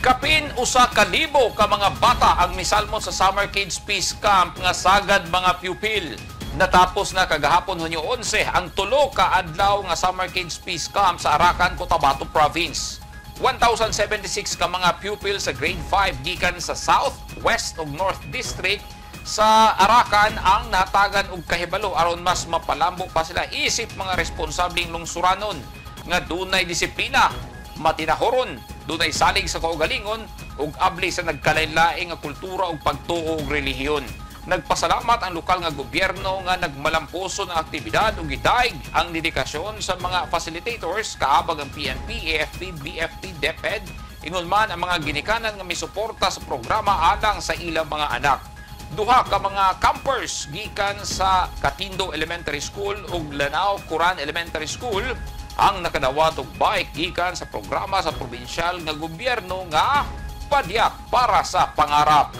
Kapin 1,000 ka mga bata ang misalmot sa Summer Kids Peace Camp nga sagad mga pupil. Natapos na kagahapon, Hunyo 11, ang 3 ka adlaw nga Summer Kids Peace Camp sa Arakan, Cotabato Province. 1,076 ka mga pupil sa grade 5 gikan sa South, West ug North District sa Arakan ang natagan og kahibalo aron mas mapalambo pa sila isip mga responsableng lungsuranon nga dunay disiplina, matinahoron, dunay salig sa kaugalingon ug abli sa nagkalain-laing nga kultura ug pagtuo ug relihiyon. Nagpasalamat ang lokal nga gobyerno nga nagmalampuson ang aktibidad ug gidaig ang dedikasyon sa mga facilitators kaabag ang PNP, AFP, BFP, DepEd, ingon man ang mga ginikanan nga misuporta sa programa alang sa ilang mga anak. Duha ka mga campers gikan sa Katindo Elementary School ug Lanao Quran Elementary School ang nakadawat og bike gikan sa programa sa probinsyal nga gobyerno nga Padyak para sa Pangarap.